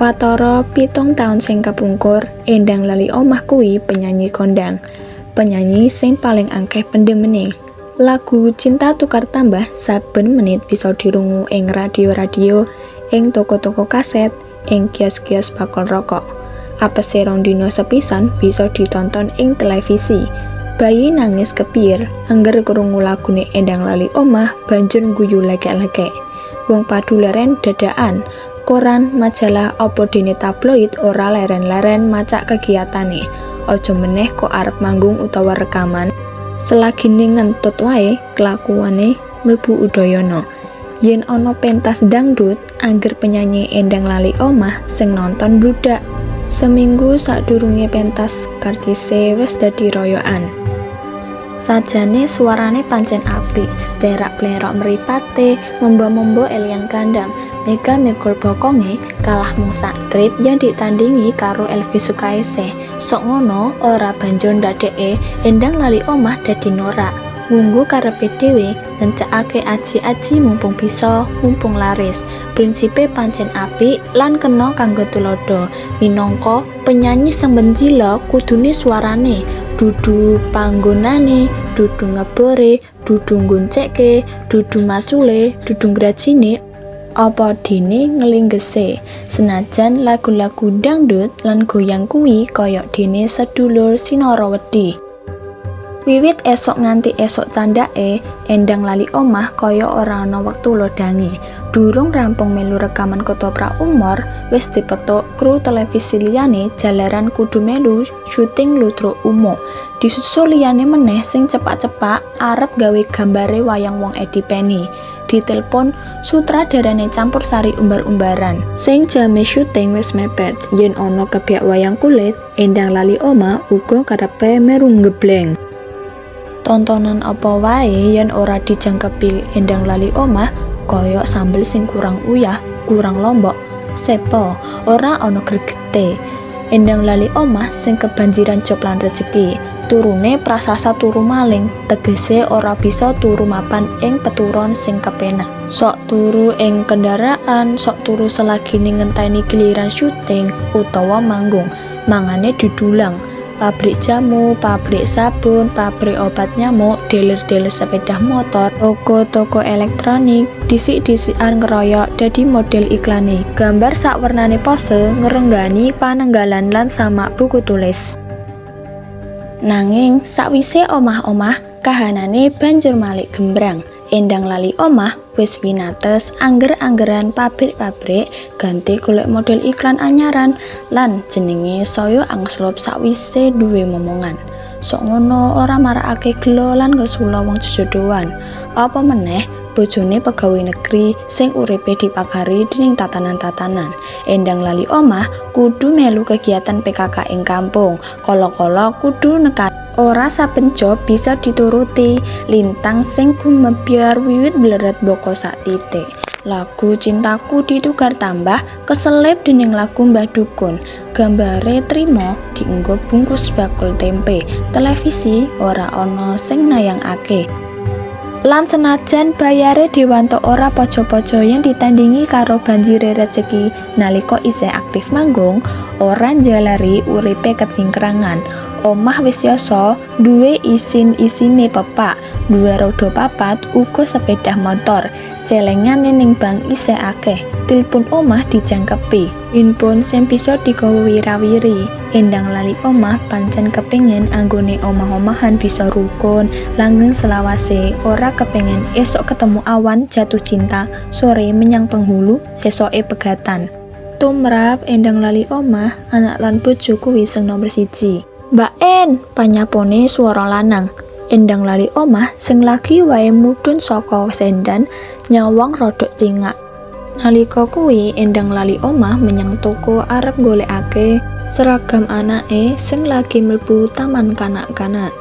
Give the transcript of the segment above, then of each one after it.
Watara 7 taun sing kepungkur, Endang Lali Omah kuwi penyanyi kondang. Penyanyi sing paling akeh pendemene. Lagu Cinta Tukar Tambah saben menit bisa dirungu ing radio-radio, ing toko-toko kaset, ing kios-kios bakul rokok. Apese 2 dina sepisan bisa ditonton ing televisi. Bayi nangis kepiye angger krungu lagune Endang Lali Omah banjur ngguyu lekek-lekek. Wong padu leren dadakan. Koran, majalah, apa dene tabloid ora leren-leren macak kegiatane. Aja meneh kok arep manggung utawa rekaman. Selagine ngentut wae kelakuane mlebu udayana. Yen ana pentas dangdut, angger penyanyi Endang Lali Omah sing nonton mbludak. Seminggu sadurunge pentas karcise wis dadi royokan. Sajane suarane pancen apik, plerak-plerok mripate, memba-memba Elian Gandam, megal-megol bokonge kalah mung sak trip yen ditandingi karo Elvy Sukaesih. Sok ngono ora banjur ndadeke Endang Lali Omah dadi norak. Ngunggu karepe dhewe, ngencekake aji-aji mumpung bisa, mumpung laris. Prinsipe pancen apik lan kena kanggo tuladha. Minangka penyanyi sing menjila kudune suarane, dudu panggonane, dudu ngebore, dudu nggoncekke, dudu macule, dudu ngrajine, apa dene nglinggese. Senajan lagu-lagu dangdut lan goyang kuwi kaya dene sedulur sinara wedi. Wiwit esuk nganti esuk candhake, Endang Lali Omah kaya ora ana wektu lodhange. Durung rampung melu rekaman Ketoprak Umor, wis dipethuk kru televisi liyane jalaran kudu melu syuting Ludruk Umuk. Disusul liyane meneh sing cepak-cepak arep gawe gambare wayang wong Edi Peni. Ditelpon sutradarane campursari umbar-umbaran. Sing jame syuting wis mepet, yen ana kebyak wayang kulit, Endang Lali Omah uga karepe meru nggebleng. Tontonan apa wae yen ora dijangkepi Endang Lali Omah kaya sambel sing kurang uyah, kurang lombok, sepo, ora ana gregete. Endang Lali Omah sing kebanjiran job lan rejeki, turune prasasa turu maling, tegese ora bisa turu mapan ing peturon sing kepenak. Sok turu ing kendaraan, sok turu selagine ngenteni giliran syuting utawa manggung, mangane didulang. Pabrik jamu, pabrik sabun, pabrik obat nyamuk, dealer-dealer sepeda motor, toko-toko elektronik, disik-disikan ngeroyok dadi model iklane. Gambar sak wernane pose ngrenggani panenggalan lan samak buku tulis. Nanging sakwise omah-omah, kahanane banjur malik gembrang. Endang Lali Omah wis winates angger-anggeran pabrik-pabrik ganti golek model iklan anyaran lan jenenge saya angslup sakwise duwe momongan. Sok ngono ora marakake gela lan ngresula wong jejodohan. Apa meneh bojone pegawai negeri sing uripe dipagari dening tatanan-tatanan. Endang Lali Omah kudu melu kegiatan PKK ing kampung. Kala-kala kudu nekan. Ora saben job bisa dituruti. Lintang sing gumebyar wiwit bleret boko sak titik. Lagu Cintaku Ditukar Tambah keselip dening lagu Mbah Dukun. Gambare trimo dienggo bungkus bakul tempe. Televisi ora ana sing nayangake. Lan senajan bayare Dewanto ora pojo-pojo yen ditandingi karo banjire rejeki nalika isih aktif manggung, ora njalari uripe kecingkrangan. Omah wis yasa, duwe isin-isine pepak, duwe roda papat, uga sepeda motor. Celengane ning bank isih akeh, tilpun omah dijangkepi. Handphone sing bisa digawa wira-wiri. Endang Lali Omah pancen kepengin anggone omah-omahan bisa rukun, langgeng selawase, ora kepengin esok ketemu awan jatuh cinta, sore menyang penghulu, sesoke pegatan. Tumrap Endang Lali Omah, anak lan bojo kuwi sing nomer siji. "Mbak En," panyapone swara lanang. Endang Lali Omah sing lagi wae mudhun saka sendan nyawang rodok cingak. Nalika kuwi Endang Lali Omah menyang toko arep nggolekake seragam anake sing lagi mlebu taman kanak-kanak.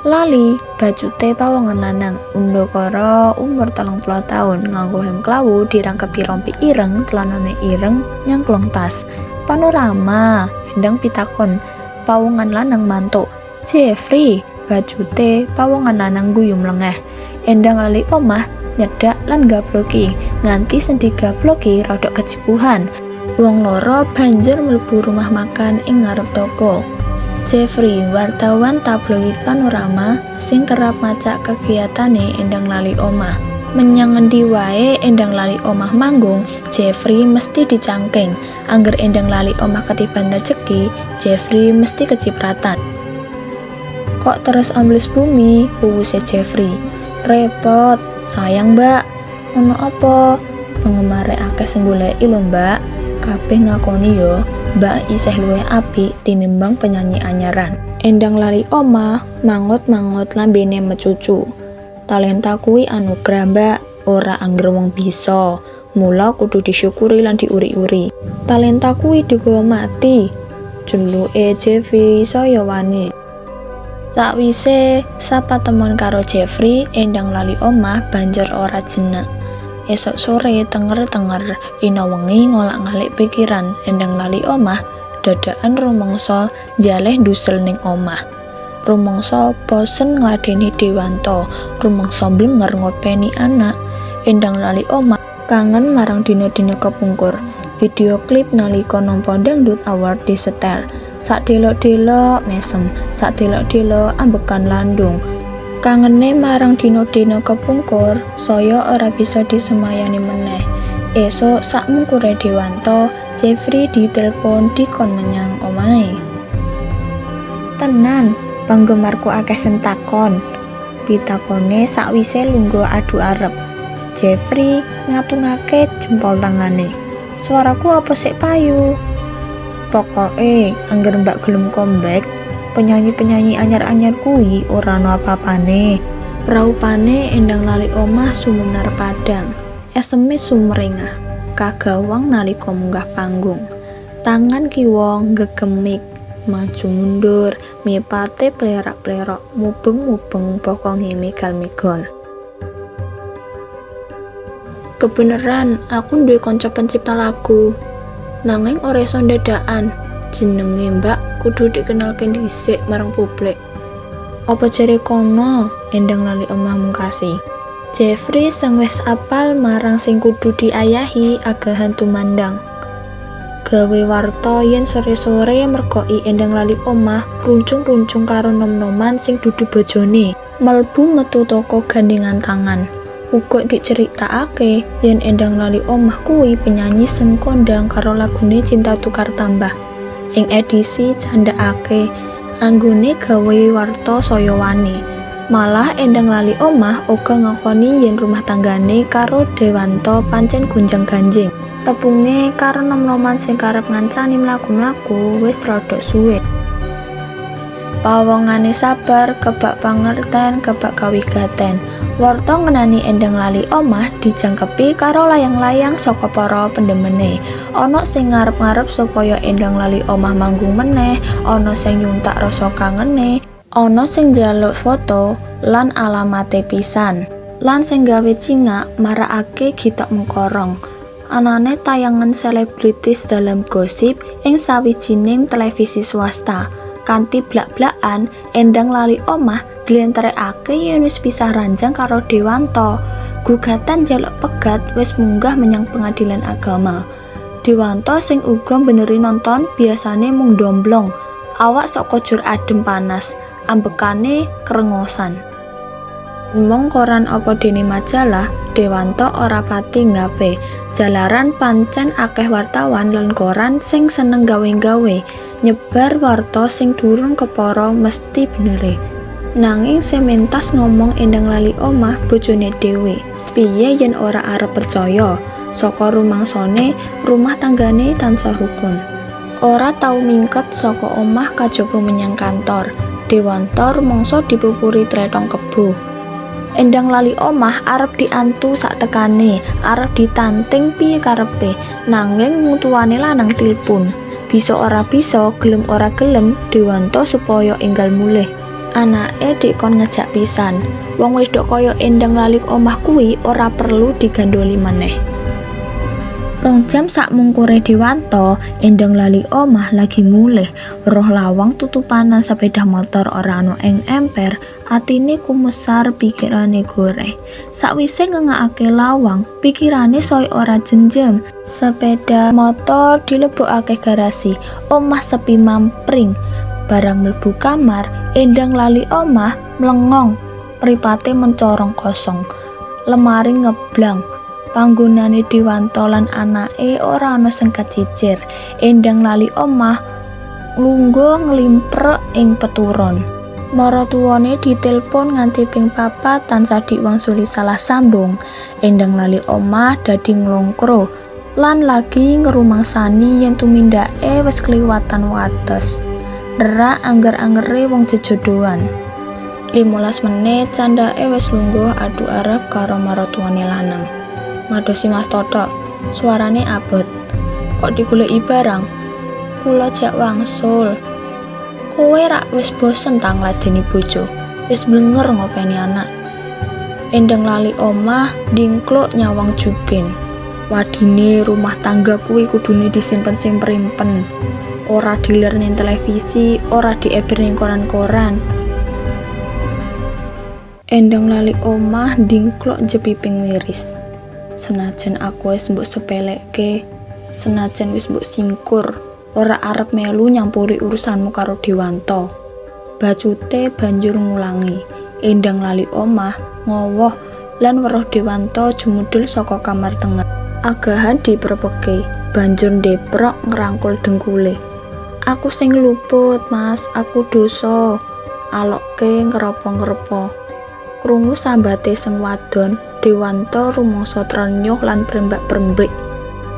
"Lali," bacute pawongan lanang, undakara umur 30 taun, nganggo hem klawu dirangkepi rompi ireng, clanane ireng, nyangklong tas. "Panorama?" Endang pitakon. Pawongan lanang mantuk. "Jeffrey," bacute pawongan lanang guyu mlengeh. Endang Lali Omah nyedak lan gaploki, nganti sing digaploki rodok kejipuhan. Wong loro banjur mlebu rumah makan ing ngarep toko. Jeffrey, wartawan tabloid Panorama sing kerap macak kegiatane Endang Lali Omah. Menyang ngendi wae Endang Lali Omah manggung, Jeffrey mesti dicangking. Angger Endang Lali Omah ketiban rejeki, Jeffrey mesti kecipratan. "Kok terus ambles bumi?" uwuse Jeffrey. "Repot, sayang, Mbak." "Ono apa?" "Penggemare akeh sing goleki lho, Mbak. Kabeh ngakoni yo, Mbak isih luwih apik tinimbang penyanyi anyaran." Endang Lali Omah mangot-mangot lambene mecucu. "Talenta kuwi anugrah, Mbak, ora angger wong bisa. Mula kudu disyukuri lan diuri-uri." "Talenta kuwi digawa mati," celuke Jeffrey saya wani. Sakwise sapatemon karo Jeffrey, Endang Lali Omah banjur ora jenak. Esok sore tenger-tenger rina wengi ngolak-ngalik pikiran Endang Lali Omah dadakan rumangsa njaleh ndusel ning omah. Rumangsa bosen ngladeni Dewanto, rumangsa blenger ngopeni anak. Endang Lali Omah kangen marang dina-dina kepungkur. Video klip nalika nampa Dangdut Award disetel. Sak delok-delok mesem, sak delok-delok ambekan landung. Kangene marang dina-dina kepungkur saya ora bisa disemayani meneh. Esuk sak mungkure Dewanto, Jeffrey ditelpon dikon menyang omahe. "Tenan, penggemarku akeh sing takon?" pitakone sakwise lungguh adu arep. Jeffrey ngatungake jempol tangane. "Suaraku apa sik payu? Pokoke angger Mbak gelem comeback, penyanyi-penyanyi anyar-anyar kuwi ora ana apa-apane." Praupane Endang Lali Omah sumunar padhang, eseme sumringah, kagawang nalika munggah panggung. Tangan kiwa nggegem mik, maju mundur, mripate plerak-plerok, mubeng-mubeng bokonge megal-megol. "Kebeneran aku duwe kanca pencipta lagu. Nanging ora iso dadakan. Jenenge Mbak kudu dikenalke dhisik marang publik." "Apa jare kono?" Endang Lali Omah mungkasi. Jeffrey sing wis apal marang sing kudu diayahi agahan tumandang. Gawe warta yen sore-sore mergoki Endang Lali Omah runcung-runcung karo nom-noman sing dudu bojone. Melbu metu toko gandengan tangan. Uga diceritakake yen Endang Lali Omah kuwi penyanyi sing kondang karo lagune Cinta Tukar Tambah. Ing edisi candhakake anggone gawe warta saya wani. Malah Endang Lali Omah uga ngakoni yen rumah tanggane karo Dewanto pancen gonjang-ganjing. Tepunge karo nom-noman sing kerep ngancani mlaku-mlaku wis rada suwe. Pawongane sabar, kebak pangerten, kebak kawigaten. Warta ngenani Endang Lali Omah dijangkepi karo layang-layang saka para pendemene. Ana sing ngarep-ngarep supaya Endang Lali Omah manggung meneh, ana sing nyuntak rasa kangene, ana sing njaluk foto lan alamate pisan. Lan sing gawe cingak marakake gitok mengkorong. Anane tayangan selebritis dalam gosip ing sawijining televisi swasta. Kanthi blak-blakan, Endang Lali Omah njlentrekake yen wis pisah ranjang karo Dewanto. Gugatan njaluk pegat wis munggah menyang pengadilan agama. Dewanto sing uga mbeneri nonton biasane mung ndomblong, awak sok kojur adem panas, ambekane krengosan. Mong koran apa dene majalah, Dewanto ora pati nggape. Jalaran pancen akeh wartawan lan koran sing seneng gawe-gawe, nyebar warta sing durung kepara mesti benere. Nanging sing mentas ngomong Endang Lali Omah bojone dhewe. Piye yen ora arep percaya? Saka rumangsane rumah tanggane tansah rukun. Ora tau mingket saka omah kajaba menyang kantor. Dewanto rumangsa dipupuri tletong kebo. Endang Lali Omah arep diantu sak tekane, arep ditanting piye karepe, nanging wong tuane lanang tilpun. Bisa ora bisa, gelem ora gelem, Dewanto supaya enggal mulih. Anake dikon ngejak pisan. Wong wedok kaya Endang Lali Omah kuwi ora perlu digandoli maneh. Rong jam sakmungkure Dewanto, Endang lali omah lagi mulih, weruh lawang tutupanan sepeda motor ora ana ing emper, atine kumesar, pikirane goreh. Sakwise ngengakake lawang, pikirane saya ora jenjem. Sepeda motor dilebokake garasi, omah sepi mampring. Barang mlebu kamar, Endang lali omah mlengong, mripate mencorong kosong. Lemari ngeblang. Panggonane Dewanto lan anake ora ana sing kecicir. Endang lali omah lungguh nglimprek ing peturon. Maratuwane ditelpon nganti ping papat tansah diwangsuli salah sambung. Endang lali omah dadi nglongkro lan lagi ngrumangsani yen tumindake wis kliwatan wates. Nerak angger-anggere wong jejodohan. 15 menit candake wis lungguh adu arep karo maratuwane lanang. Madosi Mas Totok, suarane abot. Kok digoleki barang? Kula jak wangsul. Kowe rak wis bosen ta ngladeni bojo? Wis blenger ngopeni anak. Endang lali omah ndingkluk nyawang Jubin. Wadine rumah tangga kuwi kudune disimpen sing primpen. Ora diler ning televisi, ora dieber ning koran-koran. Endang lali omah ndingkluk njepiping miris. Senajan aku wis mbok sepeleke, senajan wis mbok singkur, ora arep melu nyampuri urusanmu karo Dewanto. Bacute banjur ngulangi. Endang lali omah ngowoh lan weruh Dewanto jumedhul saka kamar tengah. Agahan diprepeke, banjur ndeprok ngrangkul dengkule. Aku sing luput, Mas, aku dosa. Alokke ngeropo-ngeropo. Krungu sambate sing wadon, Dewanto rumangsa trenyuh lan prembak-prembrik.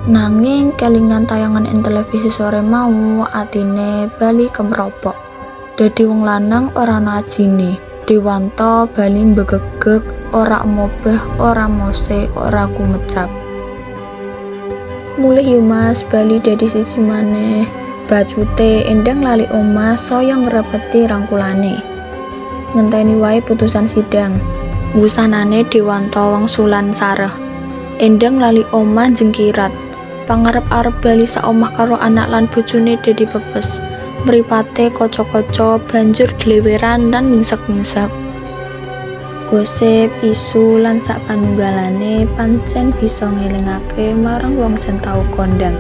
Nanging kelingan tayangan ing televisi sore mau, atine bali kemropok. Dadi wong lanang ora ana ajine. Dewanto bali mbegegeg, ora mobah, ora mose, ora kumecap. Mulih yo Mas, bali dadi siji maneh. Bacute Endang lali omah saya ngrepeti rangkulane. Ngenteni wae putusan sidang. Wusanane Dewanto wangsulan sareh. Endang lali omah jengkirat. Pangarep-arep bali sak omah karo anak lan bojone dadi pepes. Mripate kaca-kaca banjur dleweran lan mingsek-mingsek. Gosip, isu lan sak panunggalane pancen bisa ngelingake marang wong sing tau kondhang.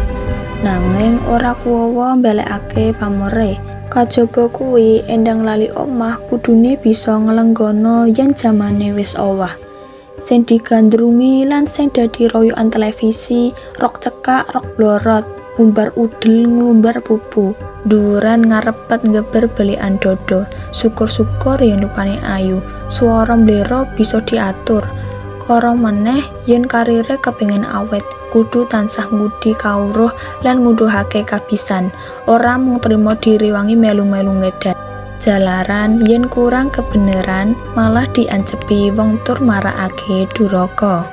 Nanging ora kuwawa mbalekake pamore. Kajaba kuwi Endang lali omah kudune bisa nglenggana yen jamane wis owah. Sing digandrungi lan sing dadi royokan televisi, rok cekak, rok blorot, ngumbar udel, nglumbar pupu. Dhuwuran ngarepet nggeber belikan dada. Syukur-syukur yen rupane ayu, swara mblero bisa diatur. Kara maneh yen karire kepingin awet, kudu tansah ngudi kawruh lan nguduhake kabisan, ora mung trima direwangi melu-melu ngedan. Jalaran yen kurang kebeneran malah diancepi wong tur marakake duraka.